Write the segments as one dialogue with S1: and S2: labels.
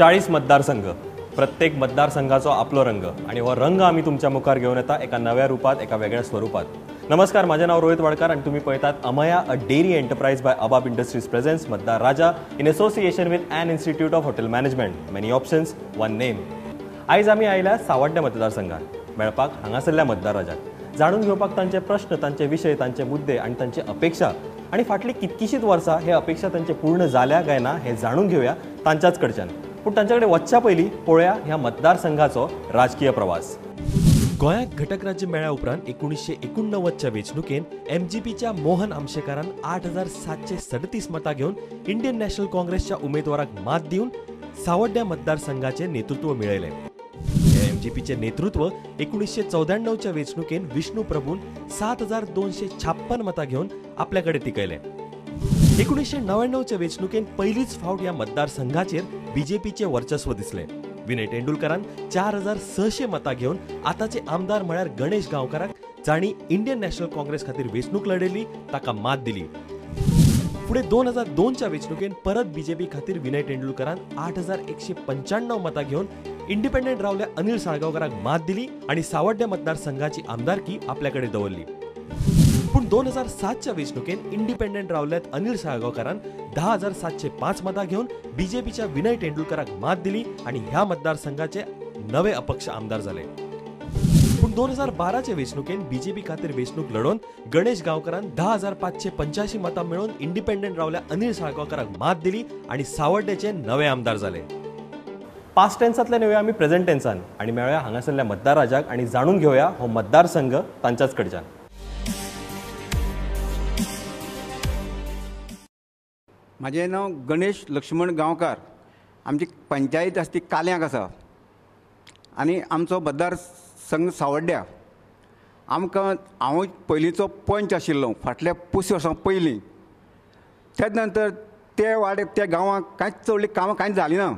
S1: 40 मतदारसंघ, प्रत्येक मतदारसंघाचो आपलो रंग आणि हो रंग आमी तुमच्या मुखार घेवन येता एका नव्या रुपात, एका वेगळ्या स्वरूपात। नमस्कार, माझे नाव रोहित वाडकर आणि तुम्ही पळयतात Amaya, a dairy enterprise by Abab industries presents Matdar Raja in association with an institute of hotel management. Many options, one name. आयज आमी आयल्या सावड्ड्या मतदारसंघात मेळपाक हांगासरल्या मतदार राजाक, जाणून घेवपाक तांचे प्रश्न, तांचे विशय, तांचे मुद्दे आनी तांची अपेक्षा आणि फाटली कितकीशीच वर्सां हे अपेक्षा तांचे पूर्ण जाल्या काय ना हे जाणून घेवया तांच्याच कडच्यान। पूण तांचे कडेन वचच्या पयलीं पळोवया ह्या मतदारसंघाचो राजकीय प्रवास। गोंयाक घटक राज्य मेळ्ळ्या उपरांत 1989च्या वेंचणुकेन एमजीपीच्या मोहन आमशेकारान 8737 मतां घेवन इंडियन नॅशनल काँग्रेसच्या उमेदवाराक मात दिवन सावड्ड्या मतदारसंघाचें नेतृत्व मेळयलें। एमजीपीचें नेतृत्व 1994च्या वेंचणुकेन विष्णू प्रभून 7256 मतां घेवन आपल्या कडेन टिकयलें। 1999च्या वेंचणुकेन पयलीच फावट ह्या मतदारसंघाचेर बीजेपीचें वर्चस्व दिसलें। विनय तेंडुलकरान 4600 मतां घेवन आतांचे आमदार म्हळ्यार गणेश गांवकाराक, जांणी इंडियन नॅशनल काँग्रेस खातीर वेंचणूक लढयली, ताका मात दिली। फुडें 2002च्या वेंचणुकेन परत बीजेपी खातीर विनय तेंडुलकरान 8195 मतां घेवन इंडिपेंडंट रावल्या अनिल साळगांवकाराक मात दिली आनी सावड्ड्या मतदारसंघाची आमदारकी आपल्या कडेन दवरली। पूण 2007च्या वेंचणुकेन इंडिपेंडंट रावल्यात अनिल साळगांवकारान 10705 मतां घेवन बीजेपीच्या विनय तेंडुलकराक मात दिली आनी ह्या मतदारसंघाचे नवे अपक्ष आमदार जाले। पूण 2012चे वेंचणुकेन बीजेपी खातीर वेंचणूक लढोवन गणेश गांवकारान 10585 मतां मेळोवन इंडिपेंडंट रावल्या अनिल साळगांवकाराक मात दिली आनी सावड्ड्याचे नवे आमदार जाले। पास्ट टेन्सांतल्यान येवया आमी प्रेझेंट टेन्सान आनी मेळोया हांगासरल्या मतदार राजाक आनी जाणून घेवया हो मतदारसंघ तांच्याच कडच्यान।
S2: म्हाजें नांव गणेश लक्ष्मण गांवकार। आमची पंचायत आसा ती काल्यांक आसा आनी आमचो मतदारसंघ सावड्ड्या। आमकां हांव पयलींचो पंच आशिल्लो फाटल्या 25 वर्सां पयलीं। तेज नंतर ते वाडे त्या गांवांक कांयच चडलीं कामां कांयच जालीं ना।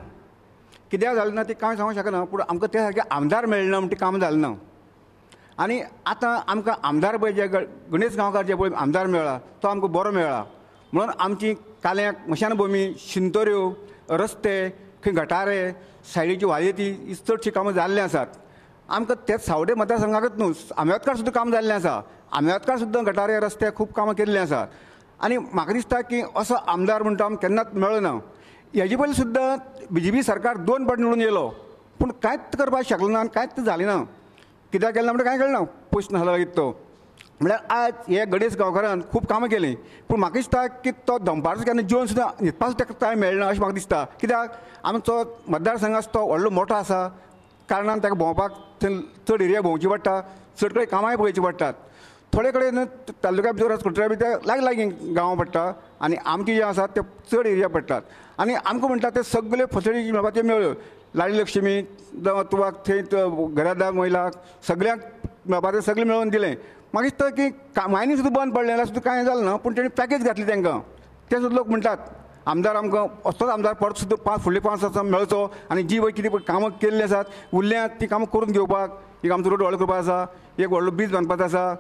S2: कित्याक जालें ना ती कांय सांगूंक शकना, पूण आमकां ते सारके आमदार मेळना म्हण ती कामां जालीं ना। आनी आतां आमकां आमदार पळय जे गणेश गांवकार जे पळय आमदार मेळ्ळा तो आमकां बरो मेळ्ळा म्हणून आमची काल्यांक मशानभुमी, शिंतोऱ्यो, रस्ते, खंय गटारे, सायडीची वाली ही चडशीं कामां जाल्लीं आसात। आमकां तेच सावडे मतदारसंघाकच न्हू, आम्यातकार सुद्दां काम जाल्लें आसा। आम्यातकार सुद्दां गटारे, रस्ते खूब कामां केल्लीं आसात। आनी म्हाका दिसता की असो आमदार म्हणटा आमकां केन्नाच मेळ्ळो ना। हेजे पयलीं सुद्दां बीजेपी सरकार 2 फावट निवडून येयलो, पूण कांयच करपाक शकलो ना आनी कांयच जालें ना। कित्याक केलें ना म्हणटा कांय कळना, पयस नासलो मागीर तो। म्हळ्यार आज हे गणेश गांवकारान खूब कामां केलीं, पूण म्हाका दिसता की तो दनपारचो केन्ना जेवन सुद्दां न्हिदपाक सुद्दां ताका टायम मेळना अशें म्हाका दिसता। कित्याक आमचो मतदारसंघ आसा तो व्हडलो मोठो आसा कारणान ताका भोंवपाक थंय चड एरिया भोंवची पडटा, चड कडेन कामांय पळोवची पडटात। थोडे कडेन तालुक्या भितर कुट्रा भितर लागीं लागीं गांवां पडटा आनी आमची जे आसा ते चड एरिया पडटात। आनी आमकां म्हणटा ते सगळे फॅसिलिटी मेळपाच्यो मेळ्ळ्यो, लाडली लक्ष्मी जावं तुका थंय घरादार महिलाक सगळ्यांक मेळपाचें सगळें मेळोवन दिलें। म्हाका दिसता की मायनींग सुद्दां बंद पडलें जाल्यार सुद्दां कांय जालें ना, पूण तेणी पॅकेज घातली तांकां। ते सुद्दां लोक म्हणटात आमदार आमकां असोच आमदार परत सुद्दां फुडले 5 वर्सां मेळचो आनी जी पळय कितें कामां केल्लीं आसात उरल्यात तीं कामां करून घेवपाक, एक आमचो रोड व्हडलो करपाक आसा, एक व्हडलो ब्रीज बांदपाचो आसा,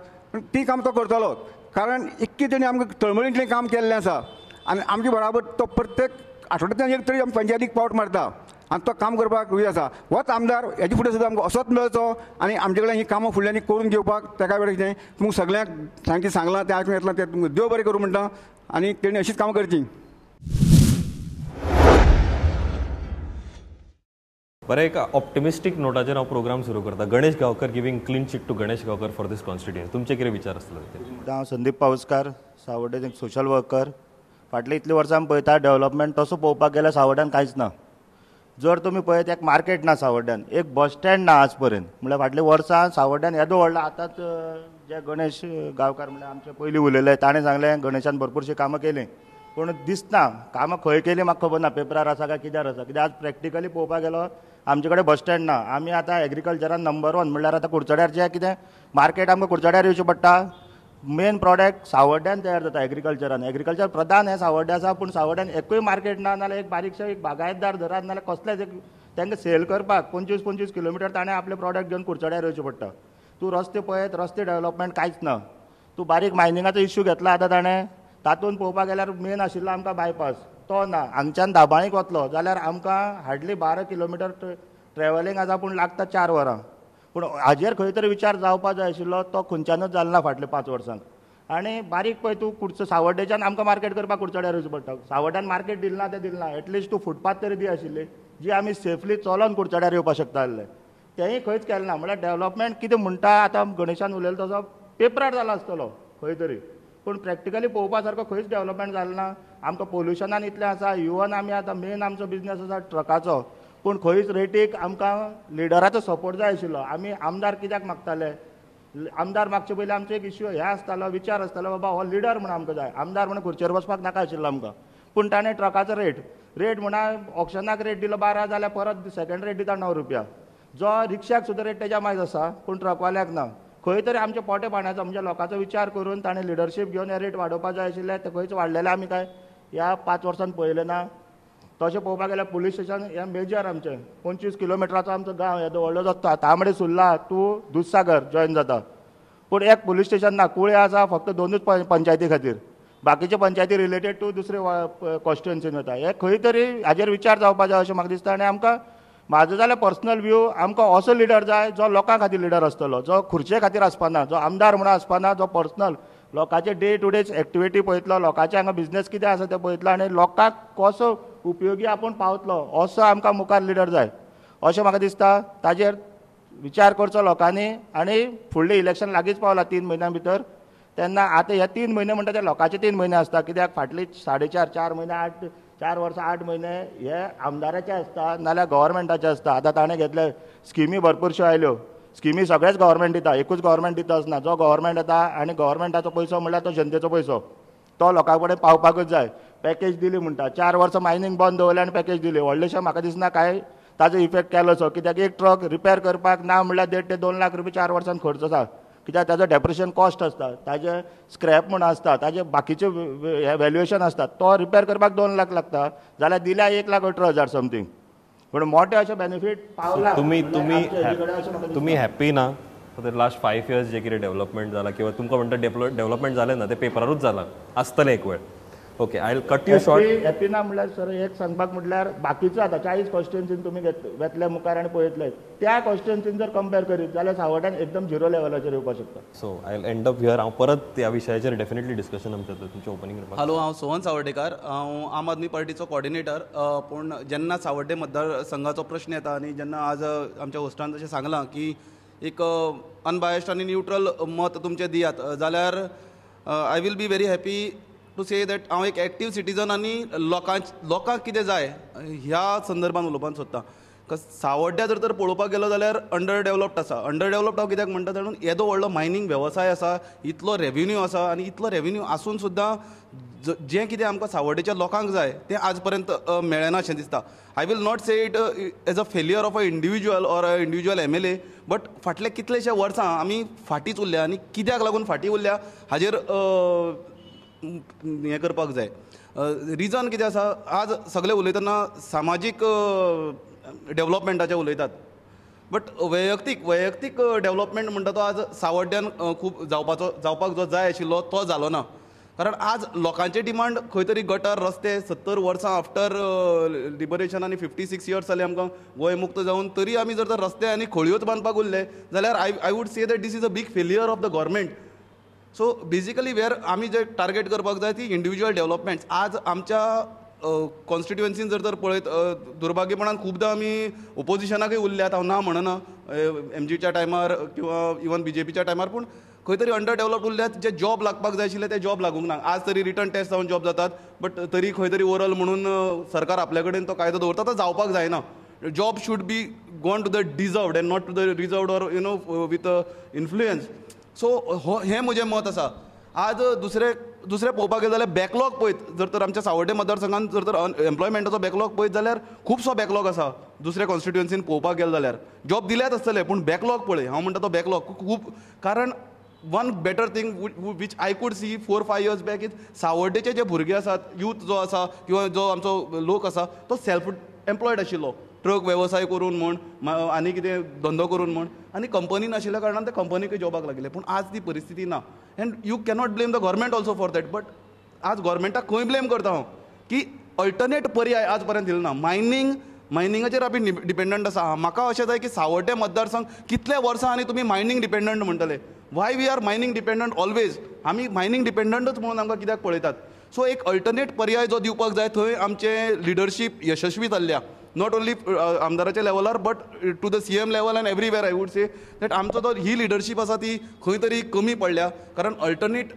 S2: ती काम तो करतलो। कारण इतकें तेणी आमकां तळमळींतलें काम केल्लें आसा आनी आमचे बराबर तो प्रत्येक आठवड्यांतल्यान एक तरी आमी पंचायतीक पावट मारता आनी तो काम करपाक रुय आसा। होच आमदार हेजे फुडें सुद्दां आमकां असोच मेळचो आनी आमचे कडेन हीं कामां फुडल्यांनी करून घेवपाक ताका वेळ कितें तुमकां सगळ्यांक सामकें सांगलां तें आयकून घेतलां, तें तुमकां देव बरें करूं म्हणटा आनी तेणी अशीच कामां करचीं।
S1: बरें, एक ऑप्टिमिस्टीक नोटाचेर हांव प्रोग्राम सुरू करता। Ganesh Gaonkar giving clean chit to Ganesh Gaonkar for this constituency, तुमचे कितें विचार आसतले?
S3: हांव संदीप पावसकार, सावड्डें सोशल वर्कर। फाटलीं इतलीं वर्सां आमी पळयता डेव्हलपमेंट तसो पळोवपाक गेल्यार सावड्ड्यान कांयच ना। जर तुमी पळयत एक मार्केट ना सावड्ड्यान, एक बस स्टँड ना आज पर्यंत, म्हणल्यार फाटल्या वर्सां सावड्ड्यान येदो व्हडलो आतांच जे गणेश गांवकार म्हणल्यार आमचे पयलीं उलयले ताणें सांगलें गणेशान भरपूरशीं कामां केलीं, पूण दिसना कामां खंय केलीं म्हाका खबर ना, पेपरार आसा काय कित्यार आसा। कित्याक आज प्रॅक्टिकली पळोवपाक गेलो आमचे कडेन बस स्टँड ना। आमी आतां एग्रीकल्चरान नंबर 1 म्हणल्यार आतां कुडचड्यार जें कितें मार्केट आमकां कुडचड्यार येवचें पडटा। मेन प्रॉडक्ट सावड्ड्यान तयार जाता एग्रीकल्चरान, एग्रीकल्चर प्रधान हें सावड्डें आसा, पूण सावड्ड्यान एकूय मार्केट ना, नाल्यार एक बारीकशें एक बागायतदार धरात नाल्यार कसलेंच एक तांकां सेल करपाक 25-25 किलोमिटर ताणें आपले प्रॉडक्ट घेवन कुडचड्यार येवचें पडटा। तूं रस्ते पळयत रस्ते डेव्हलपमेंट कांयच ना। तूं बारीक मायनिंगाचो इश्यू घेतला आतां ताणें, तातूंत पळोवपाक गेल्यार मेन आशिल्लो आमकां बायपास, तो ना. हांगच्यान दाबाळीक वतलो जाल्यार आमकां हार्डली 12 किलोमिटर ट्रॅवलिंग आसा, पूण लागता 4 वरां. पूण हाजेर खंय तरी विचार जावपा जाय आशिल्लो, तो खंयच्यानूच जालो ना फाटल्या 5 वर्सांक. आनी बारीक पळय तूं कुडचो सावर्डेच्यान आमकां मार्केट करपाक कुडचड्यार वचचें पडटा. सावर्ड्यान मार्केट दिलें ना तें दिलें ना, एटलिस्ट तूं फुटपाथ तरी दी आशिल्ली जी आमी सेफली चलोन कुडचड्यार येवपाक शकता आसले, तेंय खंयच केलें ना. म्हणल्यार डेवलपमेंट कितें म्हणटा आतां गणेशान उलयलो तसो पेपरार जाला आसतलो खंय तरी, पूण प्रॅक्टिकली पळोवपा सारको खंयच डेवलपमेंट जालें ना. आमकां पोल्युशनान इतलें आसा, इवन आमी आतां मेन आमचो बिजनस आसा ट्रकाचो, पूण खंयच रेटीक आमकां लिडराचो सपोर्ट जाय आशिल्लो. आमी आमदार कित्याक मागताले, आमदार मागचे पयलीं आमचो एक इश्यू हे आसतालो, विचार आसतालो बाबा हो लिडर म्हूण आमकां जाय, आमदार म्हूण खुर्चेर बसपाक नाका आशिल्लो आमकां. पूण ताणें ट्रकाचो रेट म्हणा ऑक्शनाक रेट दिलो 12 जाल्यार परत सेकंड रेट दिता 9 रुपया, जो रिक्षाक सुद्दां रेट तेज्या मायज आसा पूण ट्रकवाल्याक ना. खंय तरी आमच्या पोटे पाण्याचो म्हणजे लोकांचो विचार करून ताणें लिडरशीप घेवन हे रेट वाडोवपाक जाय आशिल्ले, ते खंयच वाडलेले आमी काय ह्या 5 वर्सांत पळयलें ना. तशें पळोवपाक गेल्यार पुलीस स्टेशन हें मेजर आमचें 25 किलोमिटराचो आमचो गांव येदो व्हडलो जाता, तांबडे सुर्ला टू दुदसागर जॉयन जाता, पूण एक पुलीस स्टेशन ना. कुळे आसा फक्त 2च पंचायती खातीर, बाकीचे पंचायती रिलेटेड टू दुसरे कॉन्स्टिट्युएन्सीन वता. हे खंय तरी हाजेर विचार जावपा जाय अशें म्हाका दिसता. आनी आमकां म्हाजो जाल्यार पर्सनल व्यू, आमकां असो लिडर जाय जो लोकां खातीर लिडर आसतलो, जो खुर्चे खातीर आसपाना, जो आमदार म्हणून आसपाना, जो पर्सनल लोकांचे डे टू डे एक्टिविटी पळयतलो, लोकांचे हांगा बिजनेस कितें आसा तें पळयतलो आनी लोकांक कसो उपयोगी आपूण पावतलो असो आमकां मुखार लिडर जाय अशें म्हाका दिसता. ताजेर विचार करचो लोकांनी. आनी फुडलें इलेक्शन लागींच पावलां 3 म्हयन्यां भितर, तेन्ना आतां हे 3 म्हयने म्हणटा ते लोकांचे 3 म्हयने आसता, कित्याक फाटली 4.5 4 म्हयने 8 4 वर्सां 8 म्हयने हे आमदाराचे आसता नाल्यार गव्हर्मेंटाचे आसता. आतां ताणें घेतले स्किमी भरपूरश्यो आयल्यो, स्किमी सगळेच गव्हर्मेंट दिता, एकूच गव्हर्मेंट दिता आसना. जो गव्हर्मेंट येता आनी गव्हर्मेंटाचो पयसो म्हणल्यार तो जनतेचो पयसो, तो लोकां कडेन पावपाकूच जाय. पॅकेज दिली म्हणटा, 4 वर्सां मायनींग बंद दवरलें आनी पॅकेज दिली, व्हडलेशें म्हाका दिसना कांय ताजो इफेक्ट केलोसो, कित्याक एक ट्रक रिपेर करपाक ना म्हणल्यार 1.5 ते 2 लाख रुपया 4 वर्सांत खर्च आसा, कित्याक ताजो डेप्रिशन कॉस्ट आसता, ताजे स्क्रॅप म्हूण आसता, ताजे बाकीचे व्हॅल्युएशन आसता, तो रिपेर करपाक 2 लाख लागता जाल्यार दिल्या 1,18,000 समथींग. पूण मोठे अशें बेनिफीट पावला.
S1: तुमी तुमी तुमी हॅप्पी ना लास्ट 5 इयर्स जे कितें डेव्हलपमेंट जाला किंवा तुमकां म्हणटा डेव्हलपमेंट जालें ना तें पेपरारूच जालां आसतलें एक वेळ? Okay, I will cut you short.
S3: Happy ना म्हणल्यार सर एक सांगपाक म्हटल्यार बाकीचो आतां 40 कॉन्स्टिट्युएन्सीन तुमी वेतले मुखार आनी पळयतले, त्या कॉन्स्टिट्युएन्सीन जर कंपेर करीत जाल्यार सावर्ड्यान एकदम झिरो लेवलाचेर येवपाक शकता.
S1: So I will end up here. हांव परत ह्या विशयाचेर डेफिनेटली डिस्कशन आमचें जातलें तुमच्या ओपनिंग रिमार्क्स.
S4: हॅलो, हांव सोहन सावर्डेकार, हांव आम आदमी पार्टीचो कॉर्डिनेटर. पूण जेन्ना सावर्डे मतदारसंघाचो प्रश्न येता आनी जेन्ना आज आमच्या होस्टान जशें सांगलां की एक अनबायस्ड आनी न्यूट्रल मत तुमचें दियात जाल्यार I will be very happy to say that हांव एक एक्टीव सिटीजन आनी लोकांक कितें जाय ह्या संदर्भान उलोवपाक सोदतां. सावड्ड्या जर तर पळोवपाक गेलो जाल्यार अंडर डेवलप्ड आसा. अंडर डेवलप्ड हांव कित्याक म्हणटा, कारण येदो व्हडलो मायनींग वेवसाय आसा, इतलो रेवेन्यू आसा आनी इतलो रेवेन्यू आसून सुद्दां जें कितें आमकां सावड्डेच्या लोकांक जाय तें आज पर्यंत मेळना अशें दिसता. I will not say it as a failure of a individual or a individual MLA, but फाटले कितलेशे वर्सां आमी फाटींच उरल्या आनी कित्याक लागून फाटीं उरल्या हाजेर हें करपाक जाय. रिजन कितें आसा, आज सगळे उलयतना सामाजीक डेवलपमेंटाचें उलयतात, बट वैयक्तीक डेवलपमेंट म्हणटा तो आज सावड्ड्यान खूब जावपाक जो जाय आशिल्लो तो जालो ना. कारण आज लोकांचे डिमांड खंय तरी गटर रस्ते 70 वर्सां आफ्टर लिबरेशन आनी 56 इयर्स जाले आमकां गोंय मुक्त जावन, तरी आमी जर तर रस्ते आनी खळयोच बांदपाक उरले जाल्यार I would say that this is a big failure of the government. So basically where आमी जे टार्गेट करपाक जाय ती इंडिविज्युअल डेवलपमेंट्स. आज आमच्या कॉन्स्टिट्युएन्सीन जर तर पळयत दुर्भाग्यपणान खुबदां आमी ओपोजिशनाकय उरल्यात, हांव ना म्हणना एमजीच्या टायमार किंवा इवन बीजेपीच्या टायमार, पूण खंय तरी अंडर डेवलप्ड उरल्यात. जे जॉब लागपाक जाय आशिल्ले ते जॉब लागूंक ना. आज तरी रिटर्न टेस्ट जावन जॉब जातात, बट तरी खंय तरी ओरल म्हणून सरकार आपल्या कडेन तो कायदो दवरता, तो जावपाक जायना. Job should be gone to the deserved and not to the reserved or you know with influence. So हें म्हजें मत आसा. आज दुसरें पळोवपाक गेलें जाल्यार बॅकलॉग पळयत जर तर आमच्या सावड्डे मतदारसंघान जर तर एम्प्लॉयमेंटाचो बॅकलॉग पळयत जाल्यार खुबसो बॅकलॉग आसा. दुसऱ्या कॉन्स्टिट्युएन्सीन पळोवपाक गेलें जाल्यार जॉब दिल्यात आसतले, पूण बॅकलॉग पळय, हांव म्हणटा तो बॅकलॉग खूब. कारण one better thing which I could see 4-5 years back is सावड्डेचे जे भुरगे आसात, यूथ जो आसा किंवा जो आमचो लोक आसा तो सेल्फ एम्प्लॉयड आशिल्लो, ट्रक वेवसाय करून म्हण आनी कितें धंदो करून म्हण, आनी कंपनी नाशिल्ल्या कारणान ते कंपनीकय जॉबाक लागिल्ले. पूण आज ती परिस्थिती ना and you cannot blame the government also for that. But आज गव्हर्मेंटाक खंय ब्लेम करता हांव की अल्टरनेट पर्याय आज पर्यंत दिलो ना. मायनिंगाचेर आमी डिपेंडंट आसा. म्हाका अशें जाय की सावड्डें मतदारसंघ कितले वर्सां आनी तुमी मायनींग डिपेंडंट म्हणटले. Why we are mining dependent always? आमी मायनींग डिपेंडंटच म्हणून आमकां कित्याक पळयतात? सो एक अल्टरनेट पर्याय जो दिवपाक जाय थंय आमचें लिडरशीप यशस्वी जाल्ल्या, not only आमदाराच्या लेवलार but to the CM level and everywhere. I would say that आमचो तो ही लिडरशीप आसा ती खंय तरी कमी पडल्या, कारण अल्टरनेट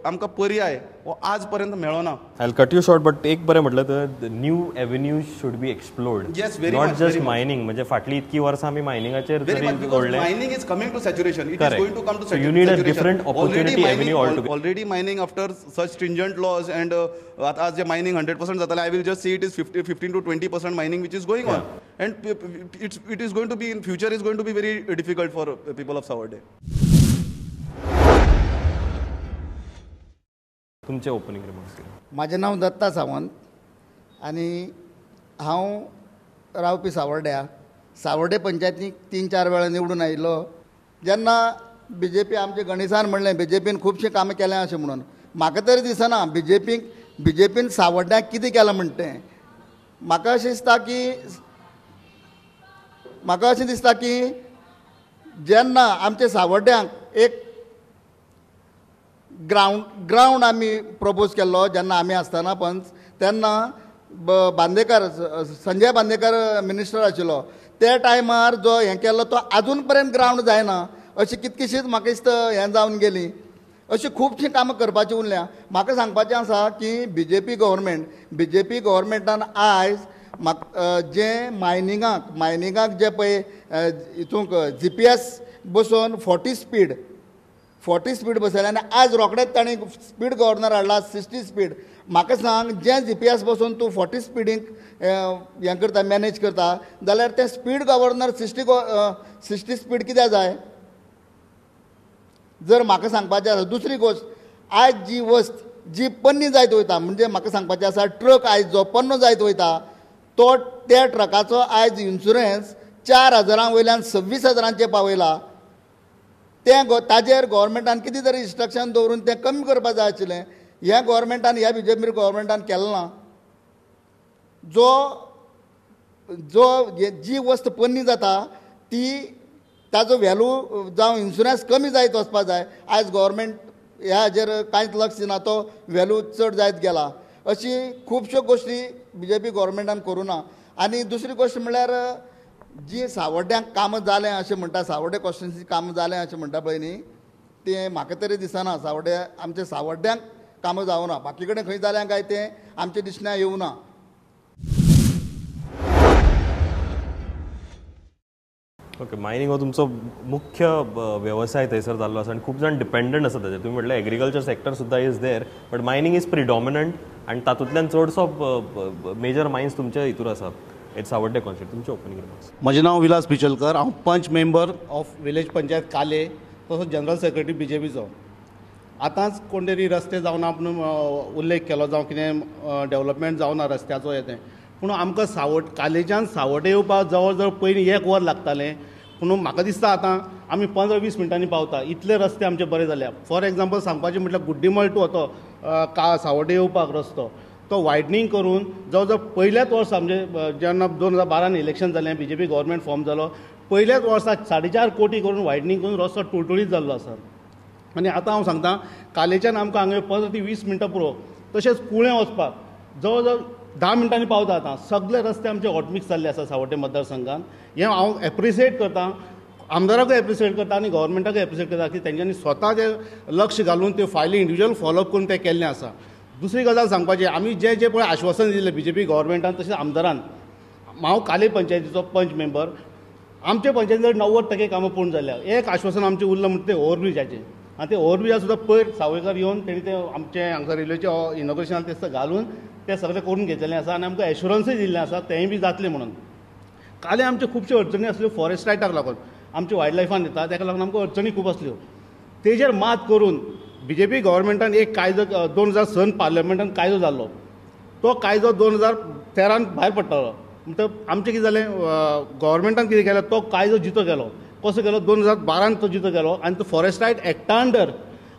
S4: आमकां पर्याय हो आज पर्यंत मेळना.
S1: I cut you short, but एक बरें म्हटलें तर new avenues should be explored.
S4: Yes, very
S1: not just mining. म्हणजे फाटली इतकी वर्सां आमी मायनिंगाचेर जोडलें.
S4: Mining is coming to saturation. It is going to come to saturation.
S1: You need a different opportunity avenue altogether.
S4: Already mining after such stringent laws and आतां आज जे mining 100% जातालें, I will just see it is 15 to 20% mining which is going on, and it is going to be in future is going to be very difficult for people of Sawarde.
S1: तुमचे opening remarks.
S5: म्हाजें नांव दत्ता सावंत आनी हांव रावपी सावर्ड्या. सावर्डे पंचायतीक 3-4 वेळा निवडून आयिल्लो. जेन्ना बी जे पी आमचे गणेशान म्हणलें बी जे पीन खुबशीं कामां केल्यां अशें म्हणून, म्हाका तरी दिसना बी जे पीन सावर्ड्याक कितें केलां म्हणटा तें. म्हाका अशें दिसता की जेन्ना आमचे सावर्ड्यांक एक ग्रावंड आमी प्रपोज केल्लो जेन्ना आमी आसतना पंच, तेन्ना बांदेकर, संजय बांदेकर मिनिस्टर आशिल्लो त्या टायमार जो हें केल्लो तो आजून पर्यंत ग्रावंड जायना. अशी कितकीशीच म्हाका दिसता हें जावन गेली. अशी खुबशीं कामां करपाची उरल्या. म्हाका सांगपाचें आसा की B J P गव्हर्मेंटान आयज म्हाका जें मायनिंगाक जें पळय हितूंक जी पी एस बसोवन 40 स्पीड बसयलें आनी आज रोखडेच ताणें स्पीड गव्हर्नर हाडला 60 स्पीड. म्हाका सांग, जें जी पी एस बसोवन तूं 40 स्पिडीक हें करता, मॅनेज करता, जाल्यार तें स्पीड गव्हर्नर 60 स्पीड कित्याक जाय? जर म्हाका सांगपाचें आसा. दुसरी गोश्ट, आयज जी वस्त जी पन्नी जायत वयता, म्हणजे म्हाका सांगपाचें आसा ट्रक आयज जो पन्नो जायत वयता तो त्या ट्रकाचो आयज इन्शुरन्स 4,000 वयल्यान 26,000 पावयला. तें ताजेर गव्हर्मेंटान कितें तरी इन्स्ट्रक्शन दवरून तें कमी करपाक जाय आशिल्लें. ह्या गव्हर्मेंटान, ह्या बी जे पी गव्हर्मेंटान केलें ना. जो जो जी वस्त पन्नी जाता ती ताजो व्हॅल्यू जावं इन्शुरन्स कमी जायत वचपाक जाय. आयज गव्हर्मेंट ह्या हाजेर कांयच लक्ष दिना, तो व्हॅल्यू चड जायत गेला. अशी खुबश्यो गोश्टी बी जे पी गव्हर्मेंटान करूं ना. आनी दुसरी गोश्ट म्हणल्यार जी सावर्ड्यांक कामां जालें अशें म्हणटा, सावर्डे कॉन्स्टिट्युन्सी कामां जालें अशें म्हणटा पळय न्ही, तें म्हाका तरी दिसना. सावर्डे आमच्या सावर्ड्यांक कामां जावना, बाकी कडेन खंय जाल्यां काय तें आमच्या दिसण्या येवना.
S1: ओके, मायनिंग हो तुमचो मुख्य वेवसाय थंयसर जाल्लो आसा आनी खूब जाण डिपेंडंट आसा ताचेर. तुमी म्हटलें एग्रीकल्चर सेक्टर सुद्दां is there, but mining is predominant आनी तातूंतल्यान चडसो मेजर मायन्स तुमच्या हितूर आसा. It's Sawarde constituency. तुमचे ओपनिंग रिमार्क्स.
S6: म्हजें नांव विलास बिचलकर, हांव panch member of village panchayat Kale, तसोच जनरल सेक्रेटरी बी जे पीचो. आतांच कोण तरी रस्ते जावना म्हणून उल्लेख केलो, जावं कितें डेवलपमेंट जावना रस्त्याचो हें तें, पूण आमकां कालेच्यान सावड्डे येवपाक जवळ जवळ पयलीं 1 वर लागतालें, पूण म्हाका दिसता आतां आमी 15-20 मिनटांनी पावता. इतले रस्ते आमचे बरे जाल्या. फॉर एग्जाम्पल सांगपाचें म्हटल्यार गुड्डीमळ टू होतो सावड्डे येवपाक रस्तो तो वायडनींग करून जवळ जवळ पयल्याच वर्सा, म्हणजे जेन्ना 2012 इलेक्शन जालें, B J P government form जालो, पयल्याच वर्सा 4.5 कोटी करून वायडनींग करून रस्तो टुळटुळीत जाल्लो आसा. आनी आतां हांव सांगता कालेच्यान आमकां हांगा 15 ते 20 मिनटां पुरो. तशेंच कुळें वचपाक जवळ जवळ 10 मिनटांनी पावता. आतां सगळे रस्ते आमचे हॉटमिक्स जाल्ले आसा सावड्डे मतदारसंघान. हें हांव एप्रिसिएट करता, आमदाराकूय एप्रिसिएट करता आनी गव्हर्मेंटाकूय एप्रिसिएट करता की तेंच्यांनी स्वता ते लक्ष घालून त्यो फायली इंडिविज्युअल फॉलोअप करून तें केल्लें आसा. दुसरी गजाल सांगपाची, आमी जे जे पळय आश्वासन दिलें बी जे पी गव्हर्मेंटान तशेंच आमदारान, हांव काले पंचायतीचो पंच मेंबर, आमचे पंचायतीन 90% कामां पूर्ण जाल्या. एक आश्वासन आमचें उरलां म्हणटा तें ओवरब्रिजाचें, आनी ते ओवरब्रिजा सुद्दां पयर सावयकर येवन तेणी तें आमचें हांगसर रेल्वेचें इनॉग्रेशन तें सुद्दां घालून तें सगळें करून घेतलेलें आसा आनी आमकां एश्युरन्सूय दिल्लें आसा तेंय बी जातलें म्हणून. काले आमच्यो खुबश्यो अडचणी आसल्यो फॉरेस्ट रायटाक लागून, आमचे वायल्ड लायफान येता ताका लागून आमकां अडचणी खूब आसल्यो. तेजेर मात करून बी जे पी गव्हर्मेंटान एक कायदो 2006 पार्लमेंटान कायदो जाल्लो, तो कायदो 2013 भायर पडटालो. म्हणटकच आमचें कितें जालें, गव्हर्मेंटान कितें केलें, तो कायदो जितो केलो. कसो केलो, 2012 तो जितो केलो आनी तो फॉरेस्ट रायट एक्टा अंडर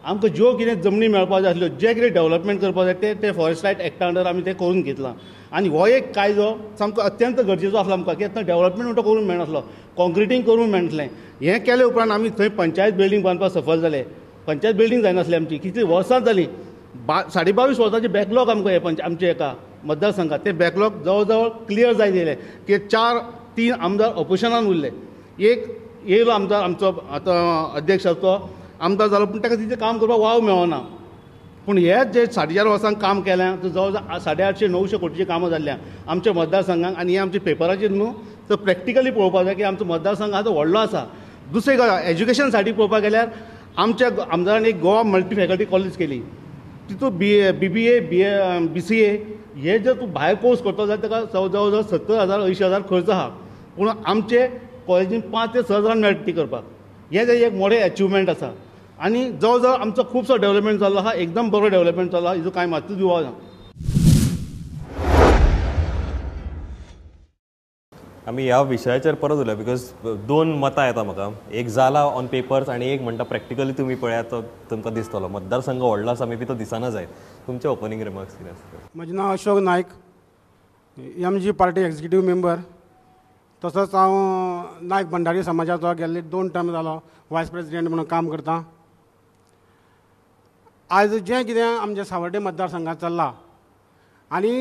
S6: आमकां ज्यो कितें जमनी मेळपाक जाय आसल्यो, जे कितें डेवलपमेंट करपाक जाय ते ते फॉरेस्ट रायट एक्टा अंडर आमी ते करून घेतलां. आनी हो एक कायदो सामको अत्यंत गरजेचो आसलो आमकां, कित्याक डेवलपमेंट म्हणटा करूंक मेळनासलो, कॉन्क्रिटींग करूंक मेळनासलें. हें केले उपरांत आमी थंय पंचायत बिल्डींग बांदपाक सफल जाले. पंचायत बिल्डींग जायनासली आमची, कितलीं वर्सां जालीं, 22.5 वर्सांचे बॅकलॉग आमकां हे आमचे एका मतदारसंघात ते बॅकलॉग जवळ जवळ क्लियर जायत येयले की 4-3 आमदार ऑपोजिशनान उरले. एक येयलो आमदार आमचो आतां अध्यक्ष तो आमदार जालो, पूण ताका तिचें काम करपाक वाव मेळना. पूण हे जे 4.5 वर्सांक काम केलें तो जवळ जवळ 850-900 कोटीचीं कामां जाल्ल्या आमच्या मतदारसंघाक. आनी हें आमच्या पेपराचेर न्हू तर प्रॅक्टिकली पळोवपाक जाय की आमचो मतदारसंघ आतां व्हडलो आसा. दुसरें गजाल एज्युकेशन साठी पळोवपाक गेल्यार आमच्या आमदारान एक गोवा मल्टी फॅकल्टी कॉलेज केली, तितून BBA BCA हे जर तूं भायर कोर्स करता जाल्यार ताका जवळ जवळ 70,000-80,000 खर्च आहा, पूण आमचे कॉलेजीन 5 ते 6 हजारान मेळटा ती करपाक. हें एक मोठें एचिवमेंट आसा आनी जवळ जवळ आमचो खुबसो डेवलपमेंट जाल्लो आहा, एकदम बरो डेवलपमेंट जाल्लो आहा, हिजो कांय मात्तूय दुबाव ना.
S1: आमी ह्या विशयाचेर परत उलया, because दोन मतां येता म्हाका, एक जाला ऑन पेपर्स आनी एक म्हणटा प्रॅक्टिकली तुमी पळयात तो तुमकां दिसतलो. मतदारसंघ व्हडलो आसा, मे बी तो दिसना जायत. तुमचे ओपनिंग रिमार्क्स कितें आसता?
S7: म्हजें नांव Ashok Naik, MG party executive member, तसोच हांव नायक भंडारी समाजाचो गेल्ले 2 टर्म जालो वायस प्रेसिडेंट म्हणून काम करतां. आयज जें कितें आमच्या सावर्डे मतदारसंघात चल्लां आनी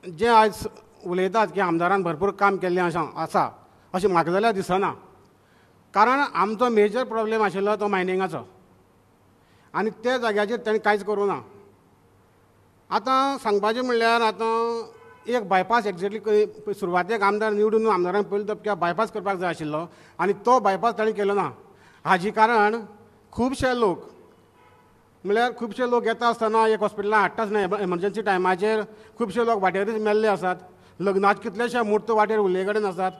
S7: जें आयज उलयतात की आमदारान भरपूर काम केल्लें अशें आसा, अशें म्हाका जाल्यार दिसना. कारण आमचो मेजर प्रॉब्लेम आशिल्लो तो मायनिंगाचो आनी त्या जाग्याचेर ताणें कांयच करूं ना. आतां सांगपाचें म्हणल्यार आतां एक बायपास एक्झॅक्टली सुरवातेक आमदार निवडून आमदारान पयलो धपक्याक बायपास करपाक जाय आशिल्लो आनी तो बायपास ताणें केलो ना. हाजे कारण खुबशे लोक म्हणल्यार खुबशे लोक येता आसतना एक हॉस्पिटलान हाडटाच न्हय एमर्जन्सी टायमाचेर, खुबशे लोक वाटेरूच मेल्ले आसात, लग्नाचे कितलेशे मूर्त वाटेर उरले कडेन आसात.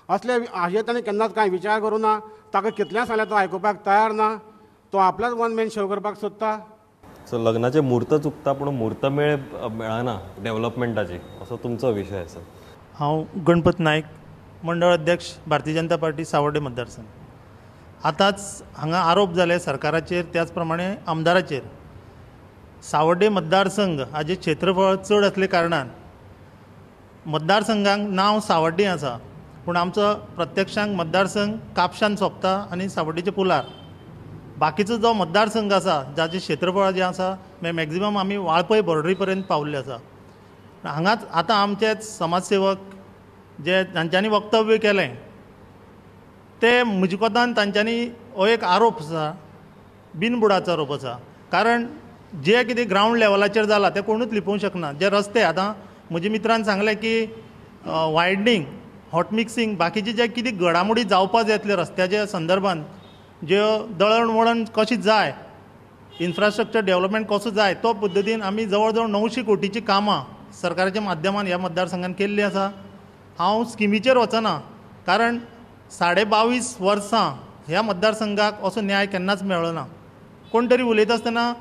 S7: असले हाजेर ताणें केन्नाच कांय विचार करूं ना. ताका कितलें सांगल्यार तो आयकुपाक तयार ना, तो आपल्याच वन मॅन शो करपाक सोदता.
S1: सो लग्नाचे म्हूर्त चुकता पूण म्हूर्त मेळ मेळना डेवलपमेंटाची, असो तुमचो विशय आसा.
S8: हांव गणपत नायक, मंडळ अध्यक्ष, भारतीय जनता पार्टी सावर्डे मतदारसंघ. आतांच हांगा आरोप जाले सरकाराचेर, त्याच प्रमाणे आमदाराचेर. सावर्डे मतदारसंघ हाजें क्षेत्रफळ चड आसले कारणान मतदारसंघांक नांव सावर्डे आसा, पूण आमचो प्रत्यक्षांत मतदारसंघ कापशान सोंपता आनी सावर्डेच्या पुलार. बाकीचो जो मतदारसंघ आसा जाचें क्षेत्रफळ जें आसा मॅक्झिमम आमी वाळपय बॉर्डरी पर्यंत पावल्ले आसा. हांगाच आतां आमचेच समाजसेवक जे तांच्यांनी वक्तव्य केलें ते म्हजे कोतान तांच्यांनी हो एक आरोप आसा, बिनबुडाचो आरोप आसा. कारण जे कितें ग्रावंड लेवलाचेर जालां तें कोणूच लिपोवंक शकना. जे रस्ते आतां म्हज्या मित्रान सांगलें की वायडनींग, हॉट मिक्सिंग, बाकीचे जे कितें घडामोडी जावपाक जाय आसले रस्त्याच्या संदर्भान, ज्यो दळण वळण कशें जाय, इन्फ्रास्ट्रक्चर डेवलपमेंट कसो जाय, तो पद्दतीन आमी जवळ जवळ 900 कोटीचीं कामां सरकाराच्या माध्यमान ह्या मतदारसंघान केल्लीं आसा. हांव स्किमीचेर वचना, कारण 22.5 वर्सां ह्या मतदारसंघाक असो न्याय केन्नाच मेळ्ळो ना. कोण तरी उलयता आसतना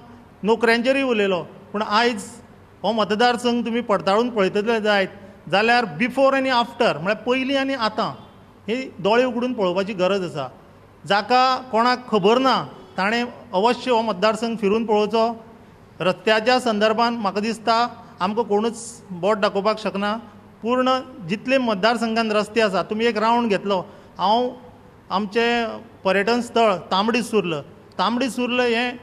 S8: नोकऱ्यांचेरूय उलयलो, पूण आयज हो मतदारसंघ तुमी पडताळून पळयतले जायत जाल्यार बिफोर आनी आफ्टर म्हळ्यार पयलीं आनी आतां ही दोळे उगडून पळोवपाची गरज आसा. जाका कोणाक खबर ना ताणें अवश्य हो मतदारसंघ फिरून पळोवचो. रस्त्याच्या संदर्भान म्हाका दिसता आमकां कोणूच बोट दाखोवपाक शकना. पूर्ण जितले मतदारसंघान रस्ते आसा, तुमी एक रावंड घेतलो. हांव आमचें पर्यटन स्थळ तांबडी सुर्ल, तांबडी सुर्ल हें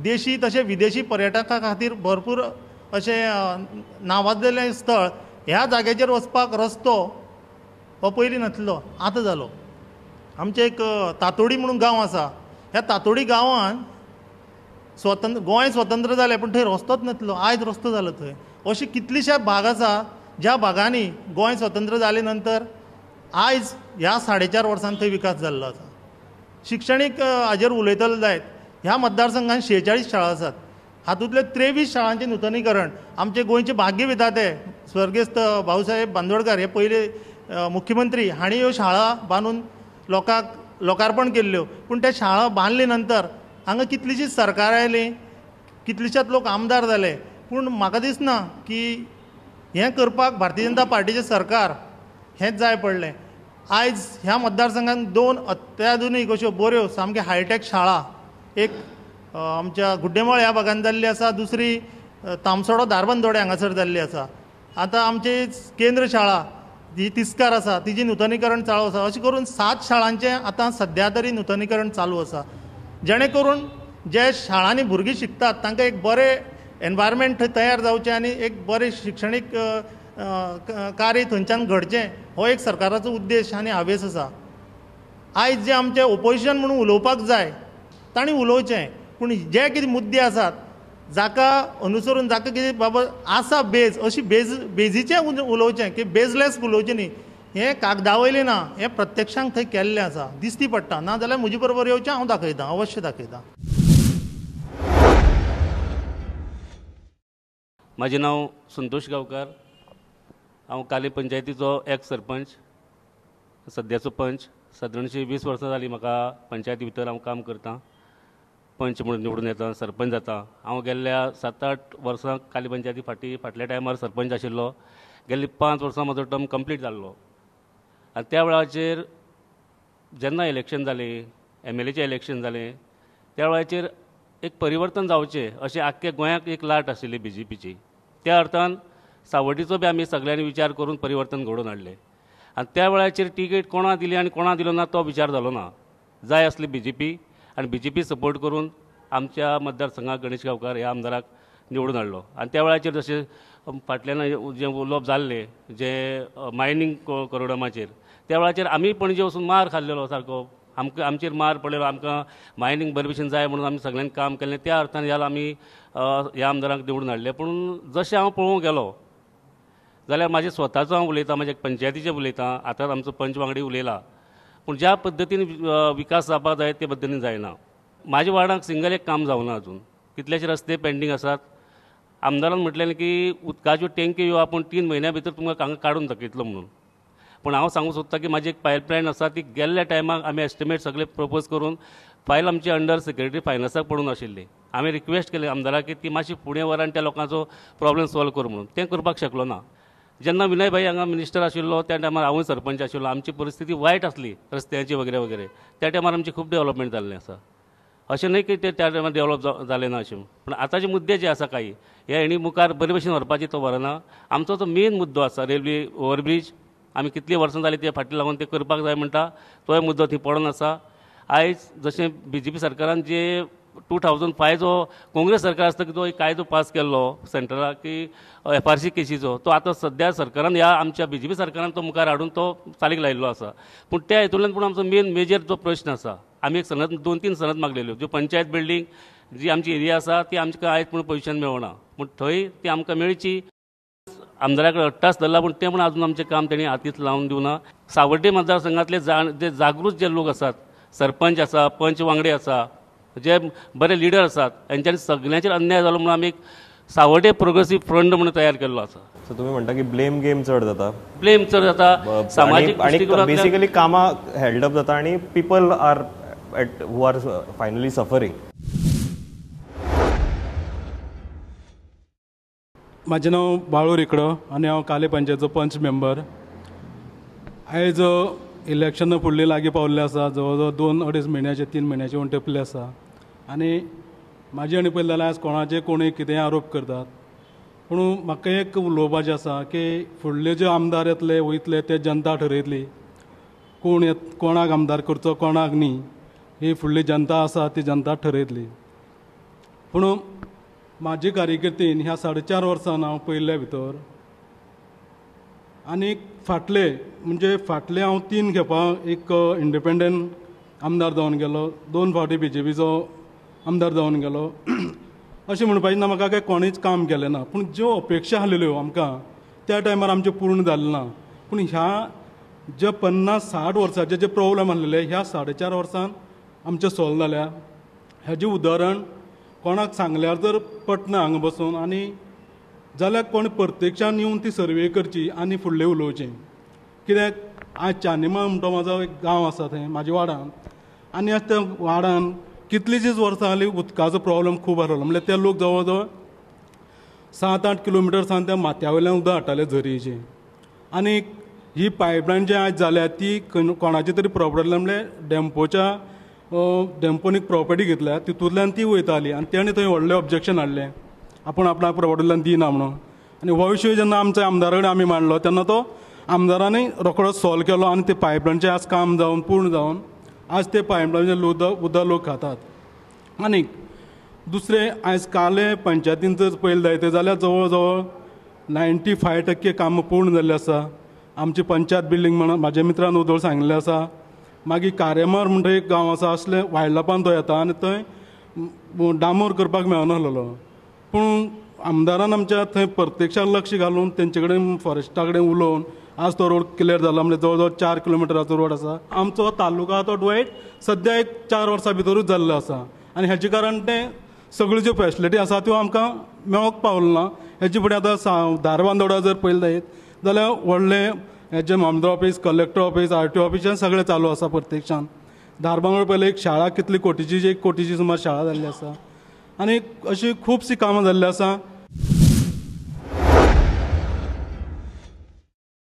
S8: देशी तशें विदेशी पर्यटकां खातीर भरपूर अशें नांवाजलेलें स्थळ. ह्या जाग्याचेर वचपाक रस्तो हो पयलीं नासलो, आतां जालो. आमचें एक तातोडी म्हणून गांव आसा, ह्या तातोडी गांवान स्वतंत्र गोंय स्वतंत्र जालें पूण थंय रस्तोच नासलो, आयज रस्तो जालो थंय. अशे कितलेशे भाग आसा ज्या भागांनी गोंय स्वतंत्र जाले नंतर आयज ह्या 4.5 वर्सांत थंय विकास जाल्लो आसा. शिक्षणीक हाजेर उलयतलो जायत, ह्या मतदारसंघान 46 शाळा आसात, हातूंतले 23 शाळांचें नुतनीकरण आमचे गोंयचे भाग्यविधाते स्वर्गेस्त भाऊसाहेब बांदोडकर हे पयले मुख्यमंत्री हांणी ह्यो शाळा बांदून लोकांक लोकार्पण केल्ल्यो. पूण त्या शाळा बांदले नंतर हांगा कितलीशींच सरकारां आयलीं, कितलेशेच लोक आमदार जाले, पूण म्हाका दिसना की हें करपाक भारतीय जनता पार्टीचें सरकार हेंच जाय पडलें. आयज ह्या मतदारसंघात 2 अत्याधुनीक अश्यो बऱ्यो सामक्यो हायटेक शाळा, एक आमच्या गुड्डेमळ ह्या भागान जाल्ली आसा, दुसरी तामसोडो धारबंदोडे हांगासर जाल्ली आसा. आतां आमची केंद्र शाळा जी तिस्कार आसा तिजी नुतनीकरण चालू आसा. अशें करून 7 शाळांचें आतां सद्या तरी नुतनीकरण चालू आसा, जेणे करून जे शाळांनी भुरगीं शिकतात तांकां एक बरें एनवायरमेंट थंय तयार जावचें आनी एक बरें शिक्षणीक कार्य थंयच्यान घडचें, हो एक सरकाराचो उद्देश आनी हावेस आसा. आयज जे आमचें ओपोजिशन म्हणून उलोवपाक जाय तांणी उलोवचें, पूण जे कितें मुद्दे आसात जाका अनुसरून जाका कितें बाबा आसा बेज, अशी बेजीचें उलोवचें की बेजलेस उलोवचें न्ही. हें कागदा वयलें ना, हें प्रत्यक्षांत थंय केल्लें आसा, दिसती पडटा. ना जाल्यार म्हजे बरोबर येवचें, हांव दाखयतां, अवश्य दाखयतां.
S9: म्हाजें नांव संतोष गांवकार, हांव काले पंचायतीचो एक्स सरपंच, सद्याचो पंच. सादारणशी 20 वर्सां जालीं म्हाका पंचायती भितर हांव काम करतां, पंच म्हणून निवडून येता, सरपंच जाता. हांव गेल्ल्या 7-8 वर्सां काली पंचायती फाटल्या टायमार सरपंच आशिल्लो. गेल्ली 5 वर्सां म्हजो टर्म कंप्लीट जाल्लो आनी त्या वेळाचेर जेन्ना इलेक्शन जालें, एमएलएचें इलेक्शन जालें, त्या वेळाचेर एक परिवर्तन जावचें अशें आख्खे गोंयाक एक लाट आशिल्ली बीजेपीची. त्या अर्थान सावड्डेचो बी आमी सगळ्यांनी विचार करून परिवर्तन घडोवन हाडलें आनी त्या वेळाचेर तिकेट कोणा दिली आनी कोणा दिलो ना तो विचार जालो ना. जाय आसली बीजेपी आनी बीजेपी सपोर्ट करून आमच्या मतदारसंघाक गणेश गांवकार ह्या आमदाराक निवडून हाडलो. आनी त्या वेळाचेर जशें फाटल्यान जें उलोवप जाल्लें जें मायनींग कॉरिडॉराचेर, त्या वेळाचेर आमी पणजे वचून मार खाल्लेलो सारको, आमकां आमचेर मार पडलेलो, आमकां मायनींग बरे भशेन जाय म्हणून आमी सगळ्यांनी काम केलें. त्या अर्थान ह्या आमी ह्या आमदारांक निवडून हाडले. पूण जशें हांव पळोवंक गेलो जाल्यार म्हाजे स्वताचो हांव उलयतां, म्हाज्या पंचायतीचें उलयतां, आतां आमचो पंच वांगडी उलयला, पूण ज्या पद्दतीन विकास जावपाक जाय ते पद्दतीन जायना. म्हाज्या वार्डांक सिंगल एक काम जावना अजून, कितलेशे रस्ते पेंडींग आसात. आमदारान म्हटलें की उदकाच्यो टँकी ह्यो आपूण 3 म्हयन्या भितर तुमकां हांगा काडून दाखयतलो म्हणून. पूण हांव सांगूंक सोदतां की म्हाजी एक पायपलायन आसा ती गेल्ल्या टायमाक आमी एस्टिमेट सगळे प्रपोज करून फायल आमची अंडर सेक्रेटरी फायनान्साक पडून आशिल्ली. आमी रिक्वेस्ट केली आमदाराक की ती मातशी फुडें व्हर आनी त्या लोकांचो प्रॉब्लम सॉल्व कर म्हणून, तें करपाक शकलो ना. जेन्ना विनय भाई हांगा मिनिस्टर आशिल्लो त्या टायमार हांवूय सरपंच आशिल्लो, आमची परिस्थिती वायट आसली रस्त्यांची वगैरे वगैरे. त्या टायमार आमची खूब डेवलपमेंट जाल्लें आसा, अशें न्हय की ते त्या टायमार डेवलप जालें ना अशें. पूण आतांचे मुद्दे जे आसा काही हे हेणी मुखार बरे भशेन व्हरपाची तो व्हरना. आमचो तो मेन मुद्दो आसा रेल्वे ओवरब्रीज, आमी कितलीं वर्सां जालीं ते फाटली लागून ते करपाक जाय म्हणटा, तोय मुद्दो थंय पडून आसा. आयज जशें बीजेपी सरकारान जे 2005 जो काँग्रेस सरकार आसता की तो एक कायदो पास केल्लो सेंट्रलाक की एफआरसी केसीचो, तो आतां सद्या सरकारान ह्या आमच्या बीजेपी सरकारान तो मुखार हाडून तो चालीक लायिल्लो आसा. पूण त्या हितूंतल्यान पूण आमचो मेन मेजर जो प्रश्न आसा, आमी एक सनद 2-3 सनद मागलेल्यो, ज्यो पंचायत बिल्डींग जी आमची एरिया आसा ती आमकां आयज पूण पोजिशन मेळना, पूण थंय ती आमकां मेळची. आमदारा कडेन अट्टास धरला, पूण तें पूण अजून आमचें काम तेणी हातींत लावन दिवना. सावड्डे मतदारसंघांतले जे जागृत जे लोक आसात, सरपंच आसा, पंच वांगडी आसा, जे बरे लिडर आसात, हेंच्यांनी सगळ्यांचेर अन्याय जालो म्हणून आमी एक सावड्डे प्रोग्रेसीव फ्रंट म्हणून तयार केल्लो आसा.
S1: सो तुमी म्हणटा की ब्लेम गेम चड जाता,
S9: ब्लेम चड जाता, सामाजीक
S1: आनी बेसिकली कामां हेल्ड अप जाता आनी people are at who are finally suffering.
S10: म्हाजें नांव बाळू रेकडो आनी हांव काले पंचायतीचो पंच मेंबर. आयज इलेक्शनां फुडलीं लागीं पावल्लें आसा, जवळ जवळ 2-2.5 म्हयन्याचे 3 म्हयन्याचे वयर टेपले आसा. आनी म्हाजे आनी पळयलें जाल्यार आयज कोणाचे कोणूय कितेंय आरोप करतात, पूण म्हाका एक उलोवपाचें आसा की फुडले जे आमदार येतले वयतले ते जनता ठरयतली, कोण कोणाक आमदार करचो कोणाक न्ही ही फुडली जनता आसा ती जनता ठरयतली. पूण म्हाजे कार्यकिर्तीन ह्या 4.5 वर्सान हांव पळयल्ल्या भितर आनी फाटले म्हणजे फाटले हांव 3 खेपा एक इंडिपेंडंट आमदार जावन गेलो, 2 फावटी बीजेपीचो आमदार जावन गेलो. अशें म्हणपाचें ना म्हाका काय कोणेच काम केलें ना, पूण ज्यो अपेक्षा आसलेल्यो आमकां त्या टायमार आमच्यो पूर्ण जालें ना. पूण ह्या जे 50-60 वर्साचे जे प्रॉब्लम आसलेले ह्या 4.5 वर्सान आमचे सॉल्व जाल्या. हेजें उदाहरण कोणाक सांगल्यार जर पटना हांगा बसून आनी जाल्यार कोण प्रत्यक्षान येवन ती सर्वे करची आनी फुडलें उलोवचें. कित्याक आज चानिमा म्हणटा म्हाजो एक गांव आसा थंय म्हाज्या वार्डान, आनी आज त्या वार्डान कितलींशींच वर्सां जालीं उदकाचो प्रॉब्लम खूब आसलो. म्हणल्यार ते लोक जवळ जवळ 7-8 किलोमिटर सावन त्या माथ्या वयल्यान उदक हाडटाले झरीचें. आनी ही पायपलायन जी आयज जाल्या ती कोणाची तरी प्रॉब्लम म्हणल्यार डेम्पोच्या डेम्पोनीक प्रॉपर्टी घेतल्या तितूंतल्यान ती वयताली आनी तेणें थंय व्हडलें ऑब्जेक्शन हाडलें, आपूण आपणाक प्रॉपर्टींतल्यान दिना म्हणून. आनी हो विशय जेन्ना आमच्या आमदारा कडेन आमी मांडलो तेन्ना तो आमदारांनी रोखडोच सॉल्व केलो आनी ते पायपलायनचें आज काम जावन पूर्ण जावन आज ते पायपलायनचें उदक लोक खातात. आनीक दुसरें आयज काले पंचायतीन जर पळयलें जायत जाल्यार जवळ जवळ 95% कामां पूर्ण जाल्लीं आसा. आमची पंचायत बिल्डींग म्हणून म्हाज्या मित्रान उदळ सांगिल्लें आसा. मागीर कारेमार म्हणटा एक गांव आसा, असले वायलापान तो येता आनी थंय डांबर करपाक मेळनासलेलो, पूण आमदारान आमच्या थंय प्रत्यक्षाक लक्ष घालून तेंचे कडेन फॉरेस्टा कडेन उलोवन आज तो रोड क्लियर जाला. म्हणजे जवळ जवळ 4 किलोमिटराचो रोड आसा. आमचो तालुका तो डिवायड सद्या एक 4 वर्सां भितरूच जाल्लो आसा आनी हेजे कारण तें सगळ्यो ज्यो फेसिलिटी आसा त्यो आमकां मेळोंक पावलें ना. हेजे फुडें आतां धारबांदोडा जर पळयलें जायत जाल्यार व्हडलें हेजे मामलेदार office, collector office, RTO office हें सगळें चालू आसा प्रत्यक्षान. धारबांदोडा पळयलें एक शाळा कितली कोटीची, 1 कोटीची सुमार शाळा जाल्ली आसा आनी अशी खुबशीं कामां जाल्लीं आसा.